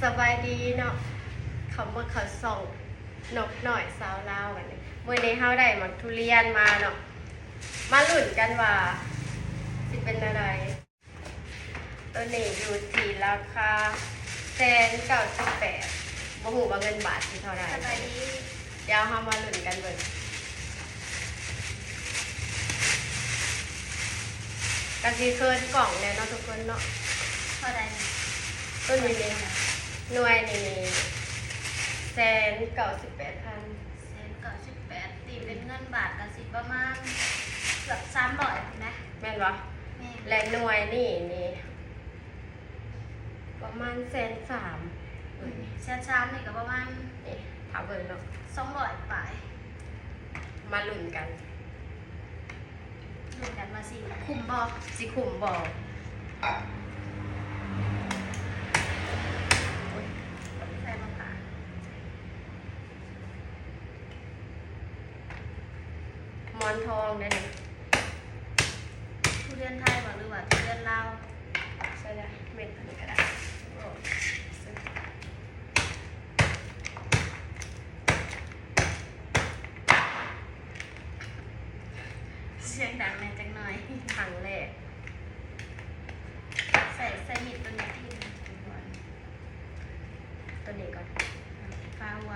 ສະບາຍດີເນາະ ເຂົ້າມາເຂົ້າຊ່ອງນົກນ້ອຍຊາວລາວ. ບັດນີ້ ມື້ນີ້ເຮົາໄດ້ໝາກທຸລຽນມາເນາະ ມາລຸ້ນກັນວ່າຊິເປັນແນວໃດ. ໂຕນີ້ຢູ່ທີ່ລາຄາແສນເກົ້າສິບແປດ ບໍ່ຮູ້ວ່າເງິນບາດຊິເທົ່າໃດ. ສະບາຍດີ. ດຽວເຮົາມາລຸ້ນກັນເບິ່ງ. ກະຊິເຂີນກ້ອງແດ່ເນາະທຸກຄົນເນາະ. ເທົ່າໃດນີ້? ໂຕນີ້ນີ້ ໜ່ວຍນີ້ແສນເກົ້າສິບແປດພັນ. ແສນເກົ້າສິບແປດ ຕີເປັນເງິນບາດກະຊິປະມານເກືອບສາມຮ້ອຍພຸ້ນນະ. ແມ່ນບໍ່? ແມ່ນ. ແລະໜ່ວຍນີ້ນີ້ ປະມານແສນສາມ. ອືມ ແສນສາມນີ້ກະປະມານ ນີ້ ຖ້າເບິ່ງເນາະ ສອງຮ້ອຍປາຍ. ມາລຸ້ນກັນ ລຸ້ນກັນວ່າຊິຄຸ້ມບໍ່? ຊິຄຸ້ມບໍ່? ໂອ້ຍ ໃສ່ມາຜ່າ ໝອນທອງເດ້ນີ້. ທຸລຽນໄທບໍ່ ຫຼືວ່າທຸລຽນລາວ? ໃສ່ໄດ້ ເມັດອັນນີ້ກະໄດ້. ໂອ້ ສຽງດັງແດ່ຈັກໜ້ອຍ. ຄັ້ງແລກ. ໃສ່ ໃສ່ມີດໂຕນີ້ ໂຕນີ້ກ່ອນ. ປາຫົວ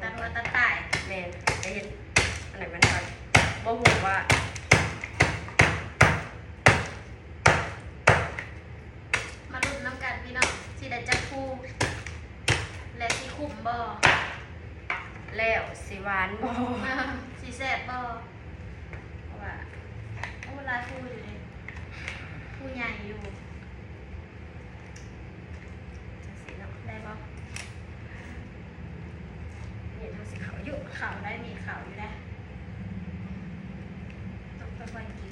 ຕັດຫົວຕັດທ້າຍ. ແມ່ນ ໄປເຮັດອັນນັ້ນມັນກ່ອນ. ບໍ່ຮູ້ວ່າ ມາລຸ້ນນຳກັນພີ່ນ້ອງ ຊິໄດ້ຈັກຄູ່ ແລະຊິຄຸ້ມບໍ່ ແລ້ວຊິຫວານບໍ່ ຊິແຊບບໍ່. ເພາະວ່າ ໂອ້ ຫຼາຍຄູ່ຢູ່ເດ້ ຄູ່ໃຫຍ່ຢູ່. ຈັ່ງຊີ້ເນາະ ໄດ້ບໍ່? ມີດເຮົາຊິເຂົ້າຢູ່ ເຂົ້າໄດ້ ມີດເຂົ້າຢູ່ໄດ໋. ຕ້ອງຄ່ອຍໆກິນ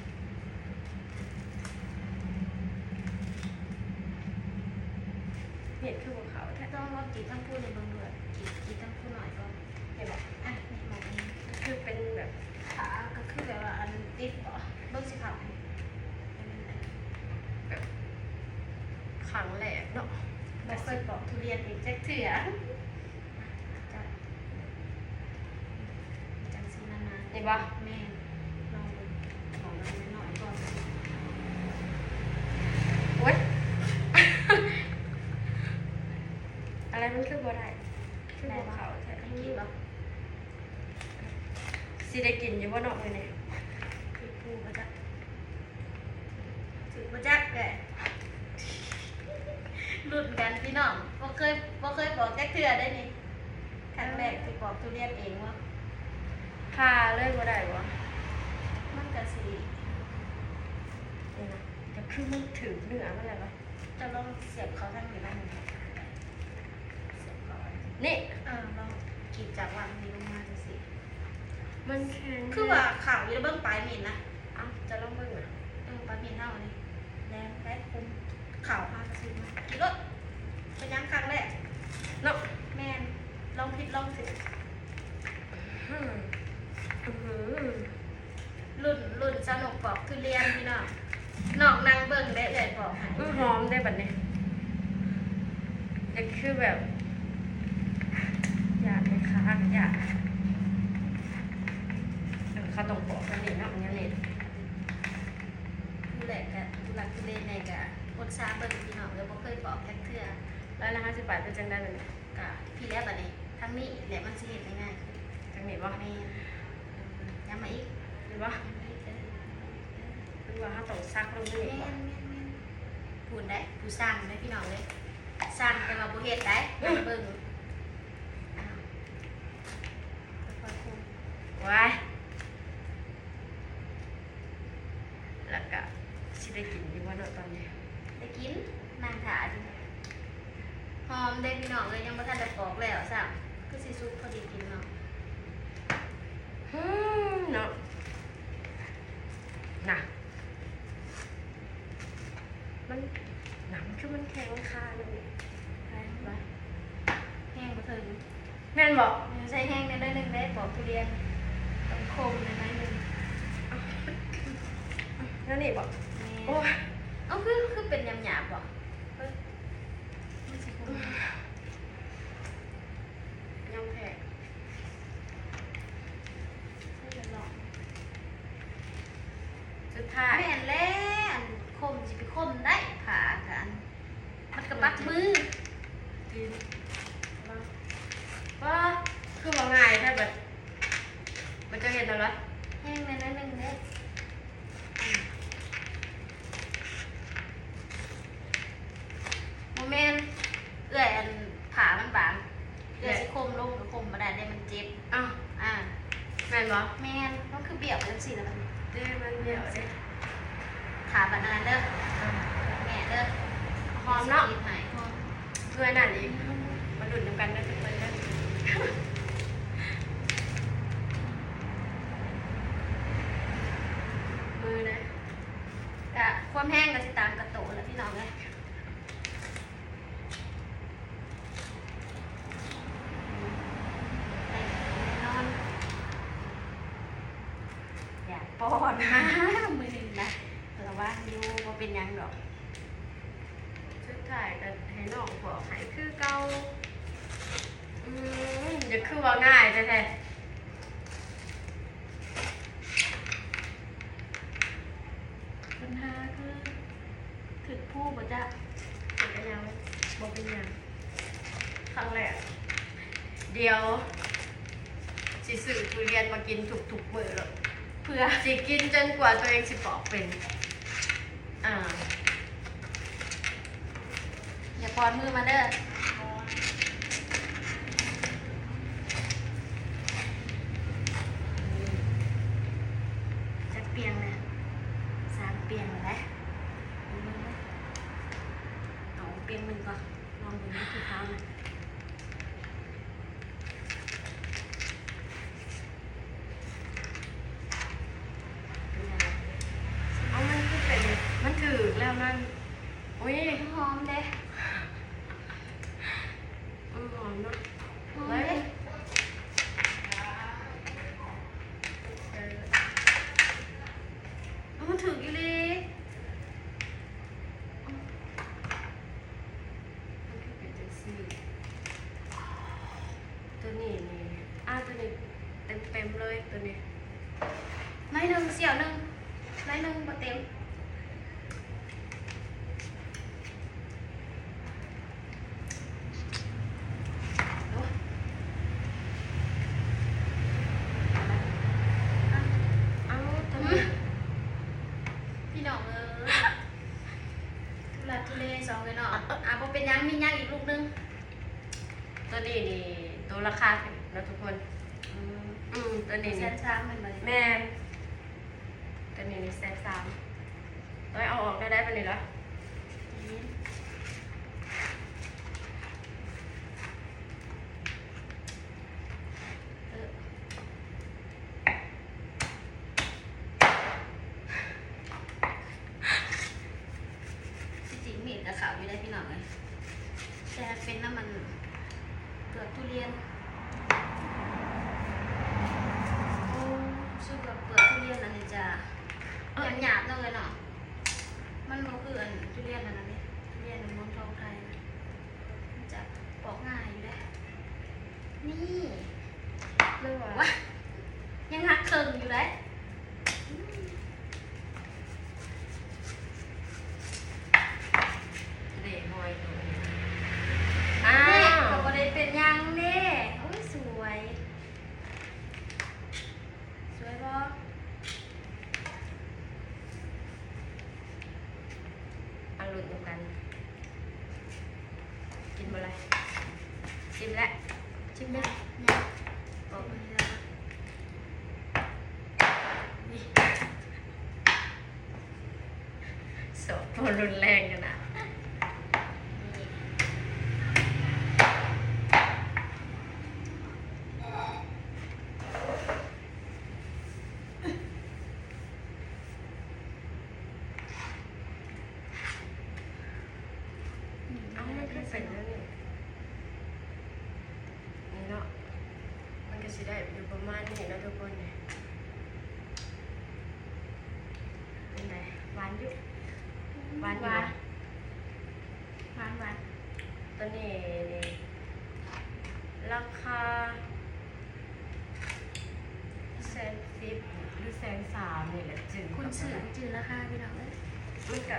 ມີດຄືບໍ່ເຂົ້າແທ້. ຕ້ອງລອງກິນທາງພຸ້ນໃຫ້ເບິ່ງເດີ ກິນ ກິນທາງພຸ້ນໜ້ອຍກ່ອນ. ເຫັນບໍ່? ອ່ະ ນີ້ໝອກນີ້ ຄືເປັນແບບ ຂາກະຄືແບບວ່າອັນຕິດບໍ່ ເບິ່ງຊິເຂົ້າ. ແບບຄັ້ງແລກເນາະ ບໍ່ເຄີຍປອກທຸລຽນອີກຈັກເທື່ອ. ຈັງ ຈັ່ງຊີ້ນານໆ ເຫັນບໍ່? ແມ່ນ ລອງເບິ່ງ ຂອງນ້ອຍໆກ່ອນ. ໂອ້ຍ ອະໄລມັນຄືບໍ່ໄດ້ ຄືບໍ່ເຂົ້າແທ້? ໄດ້ບໍ່? ກິນບໍ່? ຊິໄດ້ກິນຢູ່ບໍ່ເນາະມື້ນີ້? ຄືບໍ່ຈັກ ຄືບໍ່ຈັກແຫຼະ. ລຸ້ນກັນພີ່ນ້ອງ ບໍ່ເຄີຍ ບໍ່ເຄີຍປອກຈັກເທື່ອເດ້ນີ້ ຄັ້ງແລກຊິປອກທຸລຽນເອງເນາະ. ຜ່າເລີຍບໍ່ໄດ້ບໍ່? ມັນກະຊິ ນີ້ນະ ກະຄືມັນຖືກເນື້ອມັນແລ້ວເນາະ. ເຈົ້າລອງສຽບເຂົ້າທາງນີ້ລອງ ສຽບເຂົ້າ ນີ້ ເອີ ລອງກີດຈາກວາງນີ້ລົງມາຈັ່ງຊີ້. ມັນແຂງ ຄືວ່າເຂົ້າຢູ່ ເບິ່ງປາຍມີດນະ. ເອົ້າ ເຈົ້າລອງເບິ່ງນະ. ເອີ ປາຍມີດເຮົານີ້ ແຫຼມໄດ໋ ຄົມ. ເຂົ້າມາກະຊິມາກິນໂລດ ເປັນຫຍັງ ຄັ້ງແລກເນາະ. ແມ່ນ ລອງຜິດລອງຖືກ. ອື ອື ລຸ້ນ ລຸ້ນສາວນົກປອກທຸລຽນພີ່ນ້ອງ ນ້ອງນັ່ງເບິ່ງເດ້ ເອື້ອຍປອກໃຫ້. ອື ຫອມເດ້ບັດນີ້ ກະຄືແບບ ຢາກເລີຍຄ່ະ ຢາກ ເອີ ເຂົາຕ້ອງປອກແບບນີ້ເນາະ ແນວນີ້. ຜູ້ແລກກະທຸລັກທຸເລແດ່ ກະອົດສາເບິ່ງພີ່ນ້ອງເອີຍ ບໍ່ເຄີຍປອກຈັກເທື່ອ. ແລ້ວ ແລ້ວເຮົາຊິປາດເປັນຈັ່ງໃດບັດນີ້? ກະ ພີ້ແລ້ວບັດນີ້ ທາງນີ້ແຫຼະ ມັນຊິເຮັດໄດ້ງ່າຍຂຶ້ນ. ທາງນີ້ບໍ່? ແມ່ນ. ອືມ ຢ້ຳມາອີກ ເຫັນບໍ່? ຢ້ຳມາອີກ ເອີ ເອີ ຫຼືວ່າເຮົາຕ້ອງສັກລົງນີ້ບໍ່? ແມ່ນ ແມ່ນ ແມ່ນ. ພຸ້ນໃດ໋ ຜູ້ຊ່າງເດ້ພີ່ນ້ອງເອີຍ ຊ່າງແຕ່ວ່າບໍ່ເຮັດໃດ໋. ອືມ ເບິ່ງ ອ້າວ ຄ່ອຍໆຄົມ. ວ້າຍ ແລ້ວກະຊິໄດ້ກິນຢູ່ບໍ່ເນາະຕອນນີ້? ໄດ້ກິນ ນັ່ງຖ້າຢູ່. ຫອມເດ້ພີ່ນ້ອງເອີຍ ຍັງບໍ່ທັນໄດ້ປອກແລ້ວຊ້ຳ ຄືຊິສຸກພໍດີກິນເນາະ. ຫືມ ເນາະ ນະ ມັນ ນະ ມັນຄືມັນແຂງຄາຢູ່ນີ້. ແຂງບໍ່? ແຮງບໍ່ເຖິງ. ແມ່ນບໍ່? ເອີ ໃຊ້ແຮງແດ່ໜ້ອຍໜຶ່ງເດ້ ປອກທຸລຽນຕ້ອງຄົມແດ່ໜ້ອຍໜຶ່ງ. ແນວນີ້ບໍ່? ແມ່ນ. ໂອ້ຍ ເອົ້າ ຄື ຄືເປັນຫຍາບໆບໍ່? ເບິ່ງ ມັນຊິຄົມ. ປັກມື ຕີນ ວ້າ ຄືວ່າງ່າຍແທ້ ບັດ ບັດເຈົ້າເຮັດແລ້ວລະ ແຮງແດ່ໜ້ອຍໜຶ່ງເດ້. ບໍ່ແມ່ນ ເອື້ອຍ ອັນ ຜ້າມັນບາງ ເອື້ອຍຊິຄົມລົງກໍຄົມບໍ່ໄດ້ເດ້ ມັນເຈັບ. ອ້າວ ອ່າ ແມ່ນບໍ່? ແມ່ນ ມັນຄືບ້ຽວໄປຈັ່ງຊີ້ລະບັດນີ້ ເດ້ ມັນບ້ຽວເດ້. ຖ້າບັດນັ້ນເດີ ອ່າ ແມ່ເດີ ຫອມເນາະ ໃຫ້ ເພື່ອນັ້ນອີກ ມາລຸ້ນນຳກັນເດີທຸກຄົນເດີ ມືນະ. ກະຄວາມແຮງກະຊິຕາມກະໂຕແຫຼະພີ່ນ້ອງເອີຍ ແນ່ນອນ ຢາກປ້ອນນະ ມື້ນີ້ນະ ລະວັງຢູ່ ບໍ່ເປັນຫຍັງດອກ ສຸດທ້າຍກະໃຫ້ນ້ອງປອກໃຫ້ຄືເກົ່າ. ອືມ ຢ່າ ຄືວ່າງ່າຍແທ້ໆ. ບັນຫາຄືຖືກພູບໍ່ຈັກ ເປັນຫຍັງ ບໍ່ເປັນຫຍັງ ຄັ້ງແລກ. ດຽວຊິຊື້ທຸລຽນມາກິນທຸກໆມື້ໂລດ ເພື່ອຊິກິນຈົນກວ່າຕົວເອງຊິປອກເປັນ. ອ່າ ຢ່າປ້ອນມືມາເດີ. ຈັກປ່ຽງແລ້ວ? ສາມປ່ຽງແລ້ວ. ເອົາປ່ຽງໜຶ່ງກ່ອນ ລອງເບິ່ງທີ່ຂາວນະ. ເອົາ ມັນຄືເປັນ ມັນຖືກແລ້ວນັ້ນ. ອຸ້ຍ ຫອມເດ້. ອືມ ຫອມເນາະ ຫອມເດ້. ເອີ ມັນຖືກອີ່ຫຼີ. ມັນຄືເປັນຈັ່ງຊີ້ ໂຕນີ້ນີ້ ອາ ໂຕນີ້ເຕັມໆເລີຍ ໂຕນີ້ ໜ້ອຍໜຶ່ງ ສ່ຽວໜຶ່ງ ໜ້ອຍໜຶ່ງ ບໍ່ເຕັມ. ໂອ້ຍ ເອົາ ໂຕນີ້ ພີ່ນ້ອງເອີຍ ທຸລັກທຸເລສອງເອີຍເນາະ. ອ່າ ບໍ່ເປັນຫຍັງ ມີຫຍັງອີກລູກໜຶ່ງ. ໂຕນີ້ນີ້ ໂຕລາຄາຖືກເນາະທຸກຄົນ. ອືມ ອືມ ໂຕນີ້ນີ້ ແສນສາມແມ່ນບໍ່? ແມ່ນ ໂຕນີ້ນີ້ແສນສາມ. ຕ້ອຍເອົາອອກໄດ້ ໄດ້ປານນີ້ລະ. ເອີ ທີ່ຈິງມີດກະຂາວຢູ່ໄດ໋ພີ່ນ້ອງເອີຍ ແຕ່ເປັນນຳມັນເປືອກທຸລຽນ. ໂອ້ ຮູ້ສຶກວ່າເປືອກທຸລຽນອັນນີ້ຈະຫຍາບໆເນາະເອີຍເນາະ ມັນບໍ່ຄືອັນທຸລຽນອັນນັ້ນເດ້ ທຸລຽນອັນໝອນທອງໄທນະ ມັນຈະປອກງ່າຍຢູ່ເດ້. ນີ້ ຫຼືວ່າ ວ້າ ຍັງຫັກເຄິ່ງຢູ່ເດ້. ເດ້ ຫ້ອຍໂຕນີ້ ອ້າວ ນີ້ກະບໍ່ໄດ້ເປັນຫຍັງເດ້. ໂອ້ຍ ສວຍ ສວຍບໍ່? ມາລຸ້ນນຳກັນ ກິນບໍ່ລະ? ຊີມແລ້ວ ຊີມເລີຍ ອອກມາແລ້ວ ນີ້ ສອບບໍ່ຮຸນແຮງຂະໜາດ. ເອົາ ມັນຄືເປັນແນວນີ້ ນີ້ເນາະ ມັນກະຊິໄດ້ຢູ່ປະມານນີ້ເນາະທຸກຄົນ. ເປັນໃດ? ຫວານຢູ່? ຫວານຢູ່ ຫວານ ຫວານ ຫວານ. ໂຕນີ້ນີ້ ລາຄາແສນສິບ ຫຼື ແສນສາມນີ້ແຫຼະ ຈື່ ຄົນຊື້ຈື່ລາຄາພີ່ນ້ອງເອີຍ ມັນກະ ມັນກະ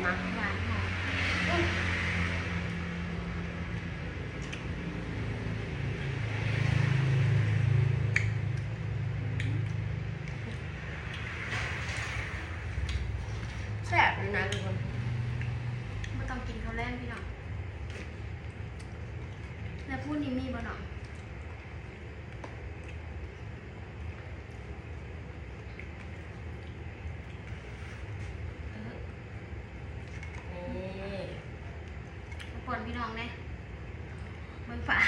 ມາ ຫວານຫອມ ແຊບຢູ່ນະທຸກຄົນ. ບໍ່ຕ້ອງກິນເຂົ້າແລງພີ່ນ້ອງ. ແລ້ວພຸ້ນນີ້ມີບໍ່ເນາະ? ເອີ ນີ້ ປ້ອນພີ່ນ້ອງແດ່ ເບິ່ງຝາ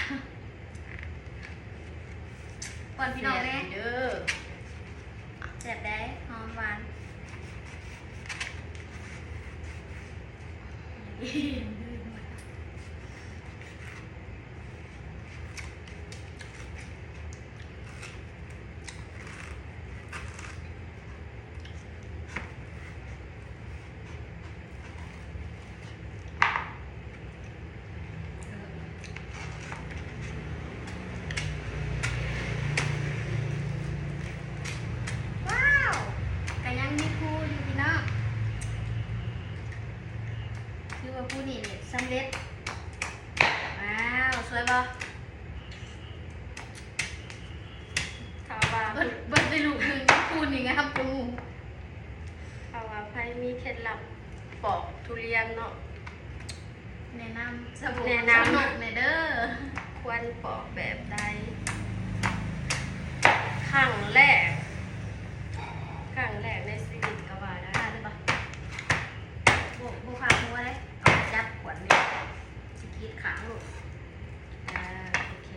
ປ້ອນພີ່ນ້ອງແດ່ ແຊບເດີ ແຊບໃດ໋ ຫອມຫວານ. ວ້າວ ກະຍັງມີພູຢູ່ພີ່ນ້ອງ ຄືວ່າພູນີ້ນີ້ສຳເລັດ. ວ້າວ ສວຍບໍ່? ຖ້າວ່າ ເບິດ ເບິດໄດ້ລູກໜຶ່ງ ຄູນນີ້ງາມກວ່າໝູ່. ຖ້າວ່າໃຜມີເຄັດລັບປອກທຸລຽນເນາະ ແນະນຳ ແນະນຳ ສະໂພກແນ່ເດີ ຄວນປອກແບບໃດ? ຄັ້ງແລກ ຄັ້ງແລກໃນຊີວິດກໍວ່າໄດ້. ຜ່າໄດ້ປະ? ບໍ່ ບໍ່ຜ່າຫົວເດ້ ເອົາຈັບຂວດນີ້ ຊິກຣີດຂ້າງໂລດ. ອ່າ ໂອເຄ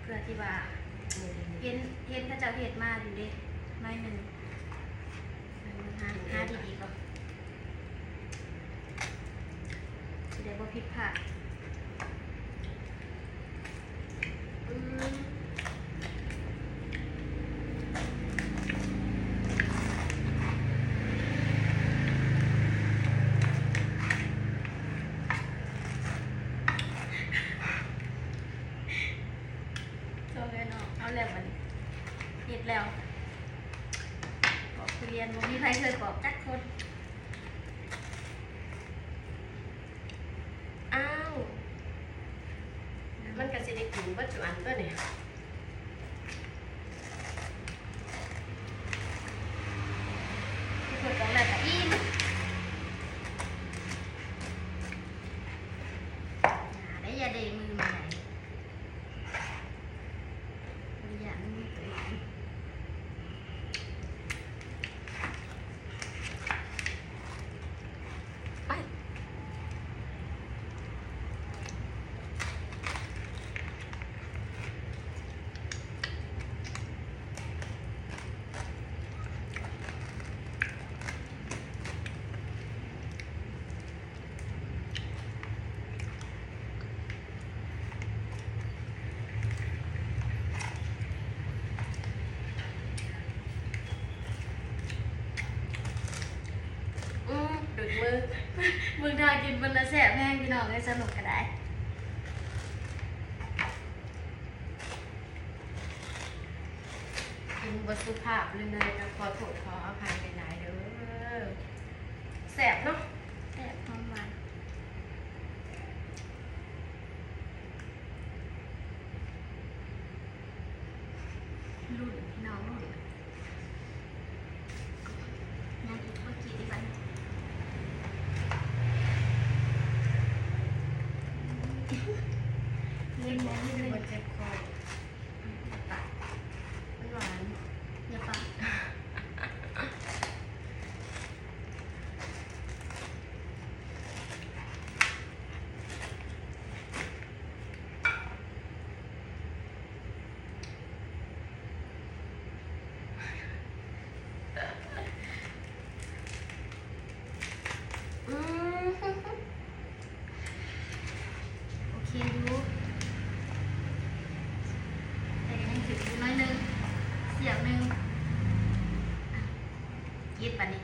ເພື່ອທີ່ວ່າ ນີ້ໆໆ ເຫັນ ເຫັນເຂົາເຈົ້າເຮັດມາຢູ່ເດ້ ໜ້ອຍໜຶ່ງ ຫາ ຫາດີໆກ່ອນ ຊິໄດ້ບໍ່ຜິດພາດ. ອືມ ເອົາແລ້ວເນາະ ເອົາແລ້ວບັດນີ້ ເຮັດແລ້ວ ປອກທຸລຽນ ບໍ່ມີໃຜເຄີຍປອກຈັກຄົນ. ອ້າວ ມັນກະຊິໄດ້ກິນເບິດທຸກອັນຕົວນີ້ ເພິ່ນຕ້ອງແລ້ວກະອີ່ມ ຢ່າເດ້ ຢ່າເດ້ ມືມັນໄດ໋. ໄປ ອືມ ດູດມື ເບິ່ງທ່າກິນເພິ່ນລະແຊບແຮງພີ່ນ້ອງເອີຍ ສະໜຸກກະໄດ້. ກິນບໍ່ສຸພາບເລີຍ ກະຂໍໂທດຂໍອະໄພຫຼາຍໆເດີ. ແຊບເນາະ ແຊບ ຫອມຫວານ. ລຸ້ນພີ່ນ້ອງ ລຸ້ນ ຍັງອີກບໍ່ກີ່ດີກວ່ານີ້ ເຫຼັ້ນບໍ່ ເຫຼັ້ນບໍ່ ເຈັບຄໍ. ອືມ ປາກ ມັນຫວານ ຢ່າປາກ. ອືມ ໂອເຄຢູ່ ແຕ່ກໍຍັງຖືກຢູ່ໜ້ອຍໜຶ່ງ ສຽບໜຶ່ງ. ອ່ະ ກິນບາດນີ້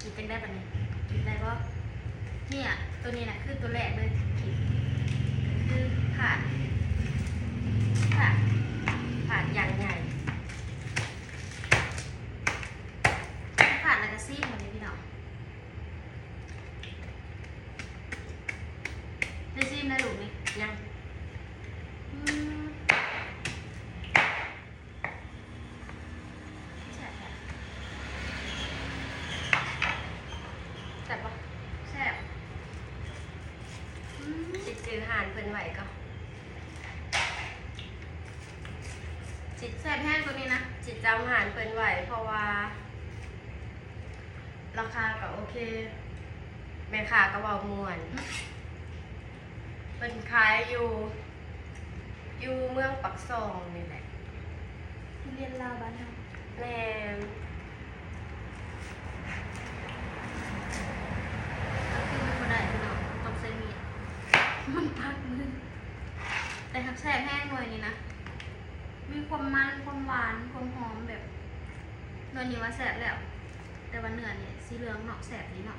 ກິນຈັ່ງໃດບາດນີ້ ກິນໄດ້ບໍ່? ເນີ້ຍ ໂຕນີ້ນະຄືໂຕແລກເລີຍທີ່ຜິດ ກໍຄືພາດ ພາດ ພາດຢ່າງໃຫຍ່ ພາດແລ້ວກໍຊີມບາດນີ້ພີ່ນ້ອງ. ມໄດ້ລູກນີ້ ຍັງ ອືມ ແຊບແທ້ ແຊບບໍ່? ແຊບ ອືມ ຊິຈື່ຮ້ານເພິ່ນໄວ້ກໍ ຊິ ແຊບແຮງໂຕນີ້ນະ ຊິຈຳຮ້ານເພິ່ນໄວ້ ເພາະວ່າ ລາຄາກໍໂອເຄ ແມ່ຄ້າກໍເວົ້າມ່ວນ ເພິ່ນຂາຍຢູ່ ຢູ່ເມືອງປາກຊ່ອງນີ້ແຫຼະ ທຸລຽນລາວບ້ານເຮົາ ແມ່ນ ກໍຄືມັນບໍ່ໄດ້ພີ່ນ້ອງ ຕ້ອງໃຊ້ມີດ ມັນປັກມື ແຕ່ຫາກແຊບແຮງໜ່ວຍນີ້ນະ ມີຄວາມມັນ ຄວາມຫວານ ຄວາມຫອມ ແບບ ໜ່ວຍນີ້ວ່າແຊບແລ້ວ ແຕ່ວ່າເນື້ອນີ້ສີເຫຼືອງເນາະ ແຊບດີເນາະ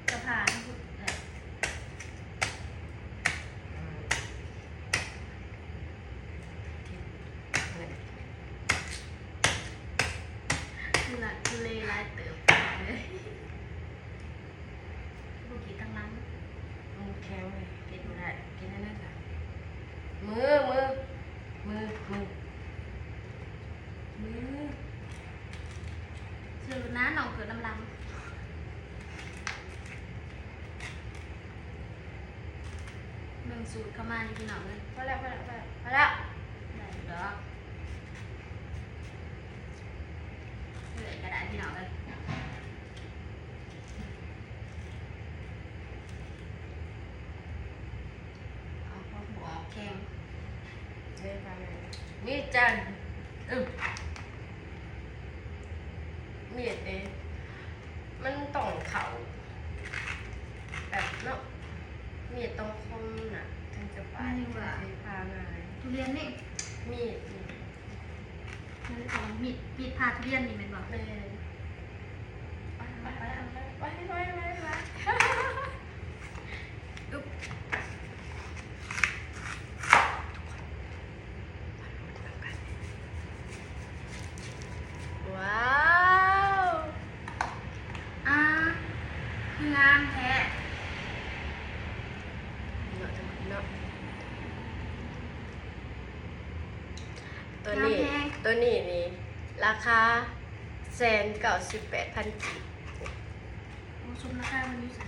ຈະຜ່ານະ ທຸລັກທຸເລຫຼາຍເຕີບເລີຍ. ບໍ່ກິນທາງຫຼັງ ມັນແຂງເລີຍ ກິນບໍ່ໄດ້ ກິນອັນນັ້ນຊະ ມື ມື ມື ມື ມື ເຊື່ອໂລດນະ ນ້ອງເກີດນຳຫຼັງ ເບິ່ງສູດເຂົ້າມາຢູ່ພີ່ນ້ອງເອີຍ ພໍແລ້ວ ພໍແລ້ວ ພໍແລ້ວ ພໍແລ້ວ ໄດ້ຢູ່ດອກ ເອື້ອຍກໍໄດ້ພີ່ນ້ອງເອີຍ. ເອົາພວກຫົວແຂງ ມີດຈັນ ອື ມີດເດ້ ມັນຕ້ອງເຂົ້າແບບເນາະ ມີດຕ້ອງຄົມນະ ເຖິງຈະປາດ ເຖິງຊິຜ່າງ່າຍ ທຸລຽນນີ້ ມີດນີ້. ມັນເອີ້ນວ່າມີດ ມີດຜ່າທຸລຽນນີ້ແມ່ນບໍ່? ແມ່ນ. ໄປ ໄປ ໄປ ໄປ ໄປ ໄປ ໄປ ອຶບ ວ້າວ ອ່າ ຄືງາມແທ້ ເນາະ ເນາະ. ຕົວນີ້ ງາມແຮງ ຕົວນີ້ນີ້ລາຄາແສນເກົ້າສິບແປດພັນກີບ. ໂອ້ ສົມລາຄາມັນຢູ່ໃສ?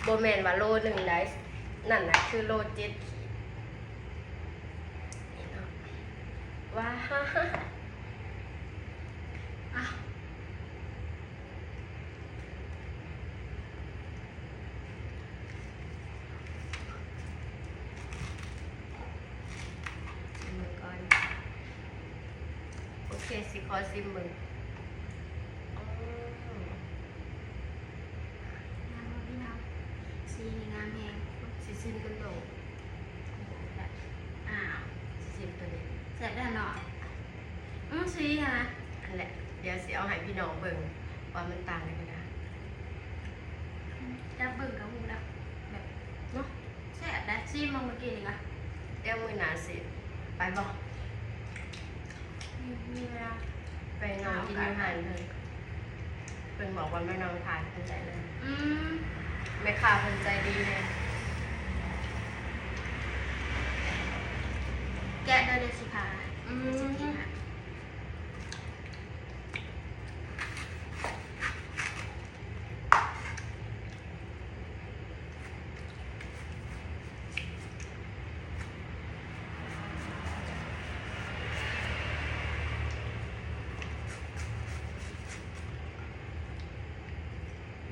ບໍ່ແມ່ນວ່າໂລໜຶ່ງໃດ໋ ນັ້ນນະຄືໂລເຈັດຂີດ. ນີ້ເນາະ ວ້າວ ຊິມເບິ່ງກ່ອນ ໂອເຄ ຊິຂໍຊິມເບິ່ງ. ໂອ້ ງາມບໍ່ພີ່ນ້ອງ? ສີນີ້ງາມແຮງ. ຊິຊິມຕົວໂຕ ອ້າວ ຊິຊິມຕົວນີ້ ແຊບແທ້ເນາະ. ອື ສີຫັ້ນນະ ຫັ້ນແຫຼະ ດຽວຊິເອົາໃຫ້ພີ່ນ້ອງເບິ່ງວ່າມັນຕ່າງກັນຈັ່ງໃດ. ອື ຈັບເບິ່ງກໍຮູ້ແລ້ວ ແບບເນາະ ແຊບໄດ໋. ຊີມເບິ່ງມື້ກີ້ນີ້ກະ ດຽວມື້ໜ້າຊິໄປບໍ່? ອື ມີເວລາ ໄປນອນກິນຢູ່ຮ້ານເພິ່ນ. ເພິ່ນບອກວ່າມານັ່ງຖ້າເພິ່ນໄດ້ເລີຍ. ອືມ ແມ່ຄ້າເພິ່ນໃຈດີແຮງ. ແກະເດີ ດຽວຊິຜ່າ. ອືມ ຊິກິນນະ.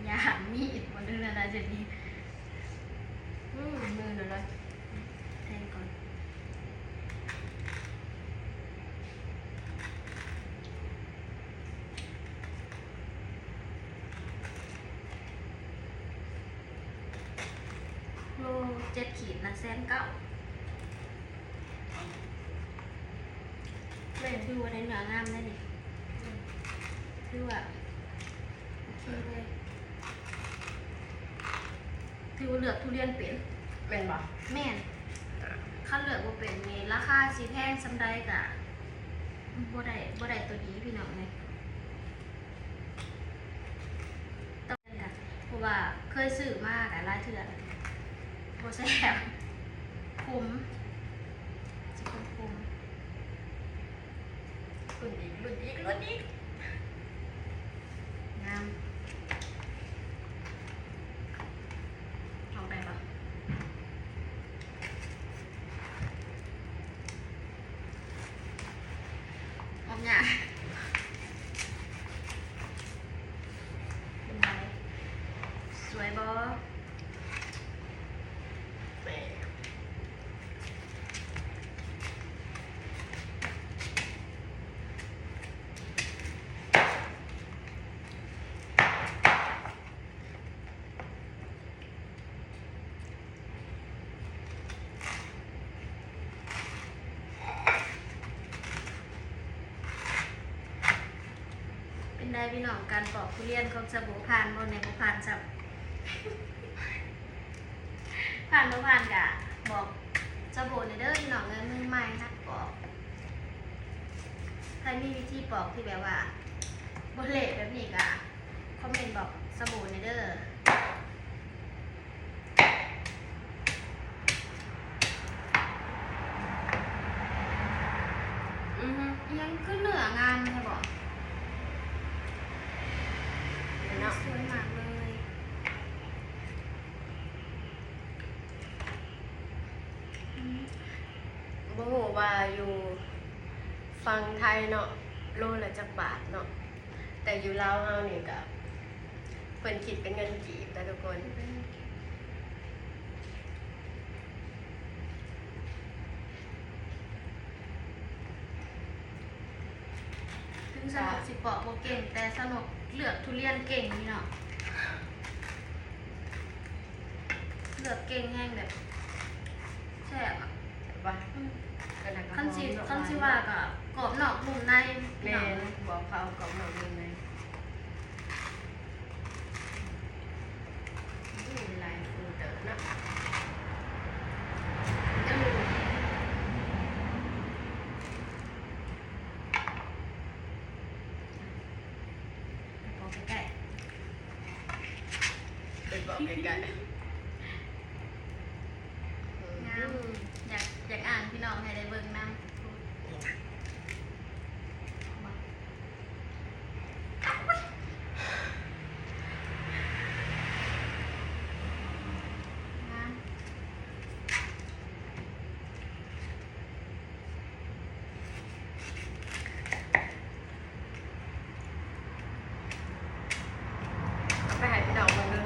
ຢ່າມີດບໍ່ເດີ ນານາຈະມີ. ອືມ ມື້ນັ້ນລະ ແທງກ່ອນ. ໂລເຈັດຂີດນະ ແສນເກົ້າ. ແມ່ນ ຖືວ່າໄດ້ເນື້ອງາມເດ້ນີ້ ຖືວ່າໂອເຄເລີຍ. ຖືວ່າເລືອກທຸລຽນເປັນ ແມ່ນບໍ່? ແມ່ນ. ຄັນເລືອກບໍ່ເປັນນີ້ ລາຄາຊິແພງສ່ຳໃດກະບໍ່ໄດ້ ບໍ່ໄດ້ໂຕດີ ພີ່ນ້ອງເອີຍ. ຕ້ອງກະ ວ່າເຄີຍຊື້ມາກະຫຼາຍເທື່ອແລ້ວ ບໍ່ແຊບ ຂົມ ຊິຂົມໆ ລຸ້ນອີກ ລຸ້ນອີກ ລຸ້ນອີກ ງາມ ອອກໄດ້ບໍ່? ອອກຍາກ ເປັນໃດ? ສວຍບໍ່? ເປັນໃດພີ່ນ້ອງ ການປອກທຸລຽນຂອງສາວໂບ ຜ່ານບໍ່ແດ່? ບໍ່ຜ່ານຊ້ຳ ຜ່ານບໍ່ຜ່ານກະບອກສາວໂບແດ່ເດີພີ່ນ້ອງເອີຍ ມືໃໝ່ຫັດປອກ ໃຜມີວິທີປອກທີ່ແບບວ່າບໍ່ເລະແບບນີ້ກະຄອມເມັນບອກສາວໂບແດ່ເດີ. ອືຮຶ ອີຫຍັງຄືເນື້ອງາມແທ້ບໍ? ເນາະ ສວຍມາກເລີຍ. ບໍ່ຮູ້ວ່າຢູ່ຝັ່ງໄທເນາະ ໂລລະຈັກບາດເນາະ ແຕ່ຢູ່ລາວເຮົານີ້ກະ ເພິ່ນຄິດເປັນເງິນກີບນະທຸກຄົນ. ເຖິງສາວນົກຊິປອກບໍ່ເກັ່ງ ແຕ່ສາວນົກເລືອກທຸລຽນເກັ່ງນີ້ເນາະ. ເລືອກເກັ່ງແຮງ ແບບແຊບອະ. ແຊບປະ? ອືມ ຄັນຊິ ຄັນຊິວ່າກະກອບນອກນຸ່ມໃນ. ແມ່ນ ບອກເຂົາກອບນອກນຸ່ມໃນ. ໂອ້ ຫຼາຍຄູ່ເຕີບເນາະ. ໄປປອກໃກ້ໆ ໄປປອກໃກ້ໆ. ງາມ ຢາກ ຢາກອ່ານພີ່ນ້ອງໃຫ້ໄດ້ເບິ່ງນຳ. ເອົາໄປໃຫ້ພີ່ນ້ອງເບິ່ງເດີ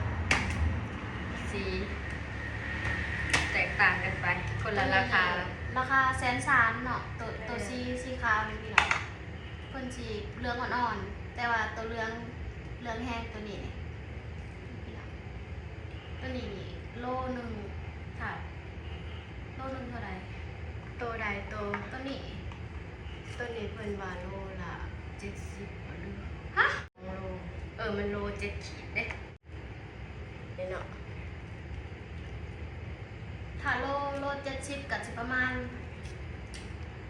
ສີແຕກຕ່າງກັນໄປ ຄົນລະລາຄາ. ລາຄາແສນສາມເນາະ ໂຕ ໂຕສີ ສີຂາວນີ້ພີ່ນ້ອງ ເພິ່ນສີເຫຼືອງອ່ອນໆ ແຕ່ວ່າໂຕເຫຼືອງ ເຫຼືອງແຮງໂຕນີ້ນີ້ ພີ່ນ້ອງ ໂຕນີ້ນີ້ໂລໜຶ່ງ ຖ້າໂລໜຶ່ງເທົ່າໃດ? ໂຕໃດ? ໂຕ ໂຕນີ້ ໂຕນີ້ເພິ່ນວ່າໂລລະເຈັດສິບບໍ ຫຼື ຮະ? ໂລ ເອີ ມັນໂລເຈັດຂີດເດ້ ນີ້ເນາະ. ຖ້າໂລ ໂລເຈັດສິບກະຊິປະມານ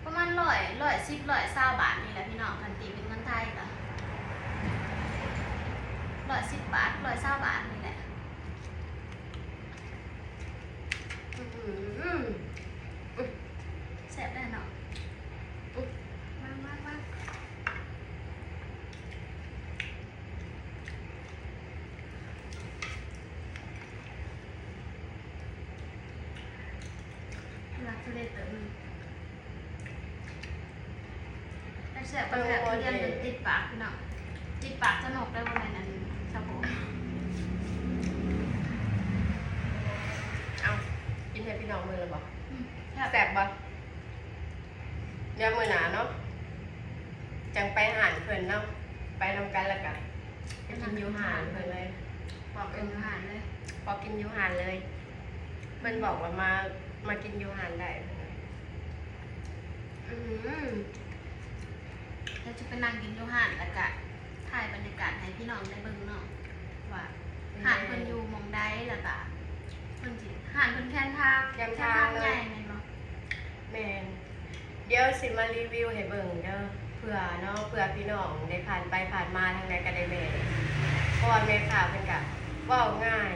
ປະມານຮ້ອຍ ຮ້ອຍສິບ ຮ້ອຍຊາວບາດນີ້ແຫຼະພີ່ນ້ອງ ຄັນຕີເປັນເງິນໄທກະຮ້ອຍສິບບາດ ຮ້ອຍຊາວບາດນີ້ແຫຼະ. ອື ແຊບແດ່ເນາະ. ອື ມາ ມາ ມາ. ລັກທຸເລດເຕີບໜຶ່ງ ແຊບໆ ແຊບ ທຸລຽນຈົນຕິດປາກພີ່ນ້ອງ ຕິດປາກສາວນົກໄດ້ ບໍ່ແມ່ນອັນສາວໂບ. ເອົາ ກິນໃຫ້ພີ່ນ້ອງເບິ່ງແລ້ວບໍ? ອືມ ແຊບ ແຊບບໍ? ດຽວມື້ໜ້າເນາະ ຈັ່ງໄປຮ້ານເພິ່ນເນາະ ໄປນຳກັນ ແລ້ວກະໄປກິນຢູ່ຮ້ານເພິ່ນເລີຍ ປອກກິນຢູ່ຮ້ານເລີຍ ປອກກິນຢູ່ຮ້ານເລີຍ. ເພິ່ນບອກວ່າມາ ມາກິນຢູ່ຮ້ານໄດ້. ອື ດຽວຈະໄປນັ່ງກິນຢູ່ຮ້ານ ແລ້ວກະຖ່າຍບັນຍາກາດໃຫ້ພີ່ນ້ອງໄດ້ເບິ່ງເນາະ ວ່າຮ້ານເພິ່ນຢູ່ໝ່ອງໃດ ແລ້ວກະເພິ່ນຊິ ຮ້ານເພິ່ນແຄມທາງ ແຄມທາງໃຫຍ່ແມ່ນບໍ່? ແມ່ນ. ດຽວຊິມາຣີວິວໃຫ້ເບິ່ງເດີ ເພື່ອເນາະ ເພື່ອພີ່ນ້ອງໄດ້ຜ່ານໄປຜ່ານມາທາງໃດກະໄດ້ແວ່ ເພາະວ່າແມ່ຄ້າເພິ່ນກະ ເວົ້າງ່າຍ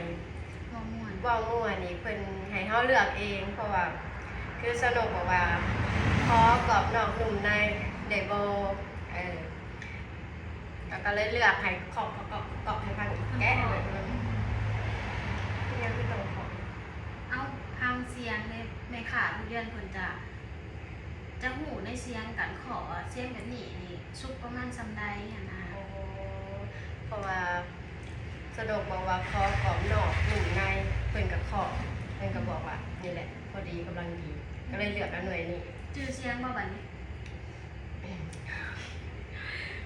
ເວົ້າມ່ວນ ເວົ້າມ່ວນນີ້ເພິ່ນໃຫ້ເຮົາເລືອກເອງ ເພາະວ່າ ຄືສະໜຸກບອກວ່າ ຂໍກອບນອກນຸ່ມໃນໄດ້ບໍ່? ເອີ ລະກະເລີຍເລືອກໃຫ້ເຄາະ ເຄາະ ເຄາະ ເຄາະໃຫ້ຟັງ ແກະໃຫ້ເບິ່ງ ເອີ ເປັນຫຍັງຄືຕ້ອງເຄາະ? ເອົ້າ ຟັງສຽງເດ້ ແມ່ຄ້າທຸລຽນເພິ່ນຈະ ຈະຮູ້ໃນສຽງການເຄາະວ່າ ສຽງແບບນີ້ນີ້ສຸກປະມານສ່ຳໃດຫັ້ນນະ. ໂອ້ ເພາະວ່າສະໜຸກບອກວ່າ ຂໍກອບນອກນຸ່ມໃນ ເພິ່ນກະເຄາະ ເພິ່ນກະບອກວ່າ ນີ້ແຫຼະ ພໍດີ ກຳລັງດີ ກະເລີຍເລືອກເອົາໜ່ວຍນີ້. ຈື່ສຽງບໍ່ບາດນີ້?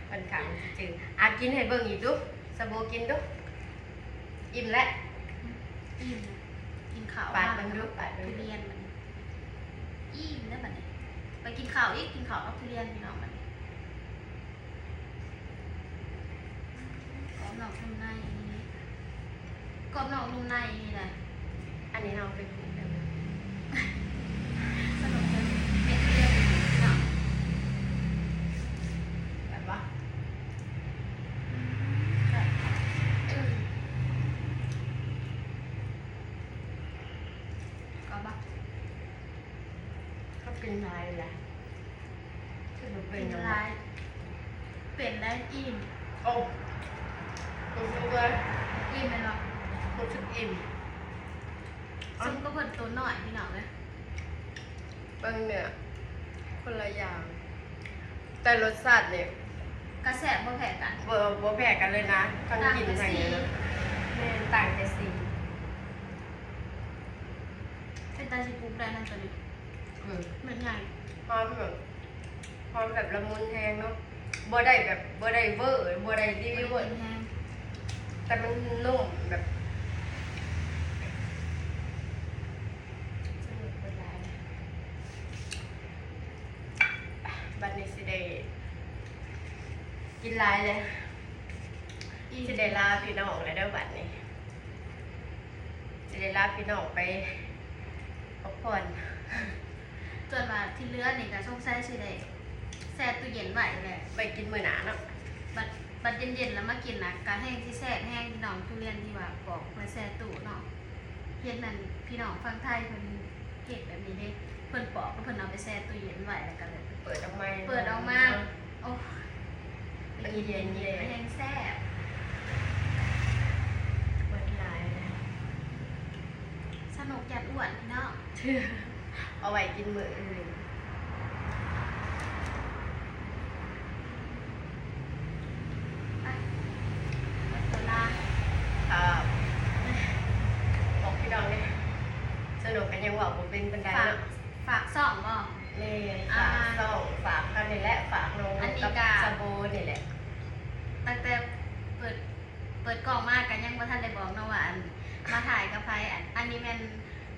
ຂ້ອນຂ້າງຊິຈື່. ອາ ກິນໃຫ້ເບິ່ງອີກດູ ສະໂບກິນດູ. ອີ່ມແລ້ວ ອີ່ມ ກິນເຂົ້າ ປາດເບິ່ງດູ ປາດເບິ່ງດູ ທຸລຽນບາດນີ້. ອີ່ມແລ້ວບາດນີ້ ໄປກິນເຂົ້າອີກ ກິນເຂົ້າກັບທຸລຽນພີ່ນ້ອງບາດນີ້. ກອບນອກນຸ່ມໃນອີ່ຫຼີ ກອບນອກນຸ່ມໃນອີ່ຫຼີນະ. ອັນນີ້ເຮົາໄປປູກແລ້ວ ສະໜຸກເປັນເລື່ອງເນາະ ແບບວ່າ ອືມ ກອບບໍ່? ເຮົາກິນຫຼາຍແຫຼະ ຄືບໍ່ເປັນຫຍັງ ກິນຫຼາຍ ເປັນໄດ້ອີ່ມ. ໂອ້ ຮູ້ສຶກວ່າອີ່ມແມ່ນບໍ່? ຮູ້ສຶກອີ່ມ ສົມກັບເພິ່ນໂຕນ້ອຍພີ່ນ້ອງເອີຍ. ເບິ່ງເນື້ອ ຄົນລະຢ່າງ ແຕ່ລົດຊາດນີ້ກະແຊບບໍ່ແພ້ກັນ ບໍ່ ບໍ່ແພ້ກັນເລີຍນະ ທັງກິ່ນທັງຫຍັງນະ. ແມ່ນ ຕ່າງແຕ່ສີ. ເປັນຕາຊິປຸກໄດ້ນະໂຕນີ້ ເອີ ເມັດໃຫຍ່ ຫອມແບບ ຫອມແບບລະມຸນແຮງເນາະ ບໍ່ໄດ້ແບບ ບໍ່ໄດ້ເວີ ບໍ່ໄດ້ຣີວິວເວີ ແຕ່ມັນນຸ່ມແບບ ສະໜຸກເບິດຫຼາຍ. ບາດນີ້ຊິໄດ້ກິນຫຼາຍແລ້ວ ອີ່ມ ຊິໄດ້ລາພີ່ນ້ອງແລ້ວເດີ ບາດນີ້ຊິໄດ້ລາພີ່ນ້ອງໄປພັກຜ່ອນ. ສ່ວນວ່າທີ່ເຫຼືອນີ້ກະສົງໄສຊິໄດ້ແຊ່ຕູ້ເຢັນໄວ້ແຫຼະ ໄວ້ກິນມື້ໜ້າເນາະ. ບັດ ບັດເຢັນໆ ແລ້ວມາກິນນະ ກະແຮ່ງຊິແຊບແຮງພີ່ນ້ອງ ທຸລຽນທີ່ວ່າປອກແລ້ວແຊ່ຕູ້ເນາະ. ເຫັນອັນພີ່ນ້ອງຝັ່ງໄທເພິ່ນເຮັດແບບນີ້ເດ້ ເພິ່ນປອກແລ້ວເພິ່ນເອົາໄປແຊ່ຕູ້ເຢັນໄວ້ ແລ້ວກະແບບເປີດອອກມາ ເປີດອອກມາ ໂອ້ ມັນເຢັນໆ ແຮ່ງແຊບ. ເບິດຫຼາຍແລ້ວ ສະໜຸກຢ້ານອ້ວນພີ່ນ້ອງ ເອົາໄວ້ກິນມື້ອື່ນ. ໄປ ໄປໂຄລາດ ບອກພີ່ນ້ອງແດ່ ສະໜຸກກະຍັງເວົ້າບໍ່ເປັນປານໃດເນາະ. ຝາກຊ່ອງບໍ່? ແມ່ນ ຝາກຊ່ອງ ຝາກອັນນີ້ແຫຼະ ຝາກນ້ອງ ອັນນີ້ກະ ສະໂບນີ້ແຫຼະ ຕັ້ງແຕ່ເປີດ ເປີດກ້ອງມາກະຍັງບໍ່ທັນໄດ້ບອກເນາະວ່າ ອັນ ມາຖ່າຍກັບໃຜ. ອັນ ອັນນີ້ແມ່ນ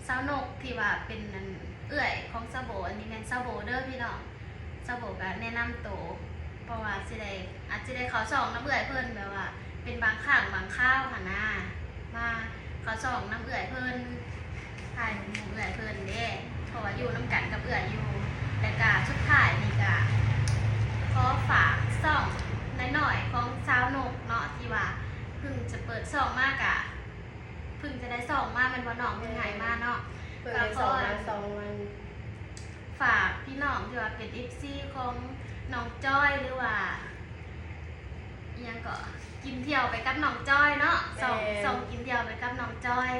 ສາວນົກທີ່ວ່າເປັນ ອັນ ເອື້ອຍຂອງສາວໂບ ອັນນີ້ແມ່ນສາວໂບເດີພີ່ນ້ອງ. ສາວໂບກະແນະນຳໂຕ ເພາະວ່າຊິໄດ້ ອາດຊິໄດ້ເຂົ້າຊ່ອງນຳເອື້ອຍເພິ່ນ ແບບວ່າເປັນບາງຄັ້ງບາງຄາວຫັ້ນນາ ມາເຂົ້າຊ່ອງນຳເອື້ອຍເພິ່ນ ຖ່າຍໝູ່ເອື້ອຍເພິ່ນເດ້ ເພາະວ່າຢູ່ນຳກັນກັບເອື້ອຍຢູ່. ແລ້ວກະສຸດທ້າຍນີ້ກະຂໍຝາກຊ່ອງນ້ອຍໆຂອງສາວນົກເນາະ ທີ່ວ່າເພິ່ງຈະເປີດຊ່ອງມາ ກະເພິ່ງຈະໄດ້ຊ່ອງມາແມ່ນບໍ່ນ້ອງ? ເພິ່ງໃຫ້ມາເນາະ ເພິ່ງໄດ້ຊ່ອງມາສອງວັນ. ຝາກພີ່ນ້ອງທີ່ວ່າເປັນເອັຟຊີຂອງນ້ອງຈອຍ ຫຼືວ່າອີ່ຫຍັງເກາະ ກິນທ່ຽວໄປກັບນ້ອງຈອຍເນາະ ແມ່ນ ຊ່ອງ ຊ່ອງກິນທ່ຽວໄປກັບນ້ອງຈອຍ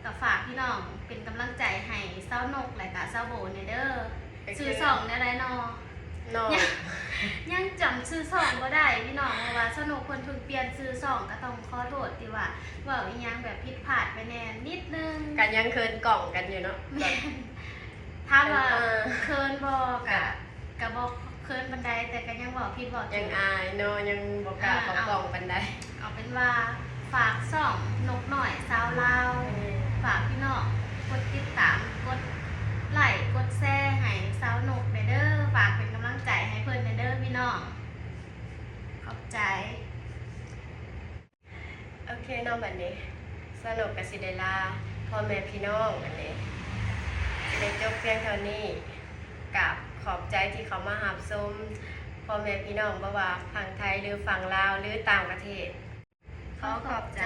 ກະຝາກພີ່ນ້ອງເປັນກຳລັງໃຈໃຫ້ສາວນົກ ແລະກະສາວໂບແດ່ເດີ. ຊື່ຊ່ອງແນວໃດນໍ? ເນາະ ຍັງ ຍັງຈຳຊື່ຊ່ອງບໍ່ໄດ້ພີ່ນ້ອງ ເພາະວ່າສາວນົກເພິ່ນເພິ່ງປ່ຽນຊື່ຊ່ອງ ກະຕ້ອງຂໍໂທດທີ່ວ່າເວົ້າອີ່ຫຍັງແບບຜິດພາດໄປແດ່ນິດໜຶ່ງ ກະຍັງເຂີນກ້ອງກັນຢູ່ເນາະ. ແມ່ນ ຖາມວ່າເຂີນບໍ່? ກະ ກະບໍ່ເຂີນປານໃດ ແຕ່ກະຍັງເວົ້າຜິດເວົ້າຖືກ ຍັງອາຍເນາະ ຍັງບໍ່ກ້າເຂົ້າກ້ອງປານໃດ. ເອົາເປັນວ່າຝາກຊ່ອງນົກນ້ອຍຊາວລາວ ແມ່ນ ຝາກພີ່ນ້ອງກົດຕິດຕາມ ກົດໄລ້ ກົດແຊໃຫ້ສາວນົກແດ່ເດີ ຝາກເປັນກຳລັງໃຈໃຫ້ເພິ່ນແດ່ເດີພີ່ນ້ອງ ຂອບໃຈ. ໂອເຄເນາະ ບັດນີ້ສາວນົກກະຊິໄດ້ລາພໍ່ແມ່ພີ່ນ້ອງ ບັດນີ້ຊິໄດ້ຈົບພຽງເທົ່ານີ້. ກາບຂອບໃຈທີ່ເຂົ້າມາຮັບຊົມ ພໍ່ແມ່ພີ່ນ້ອງ ບໍ່ວ່າຝັ່ງໄທ ຫຼື ຝັ່ງລາວ ຫຼື ຕ່າງປະເທດ ຂໍຂອບໃຈ.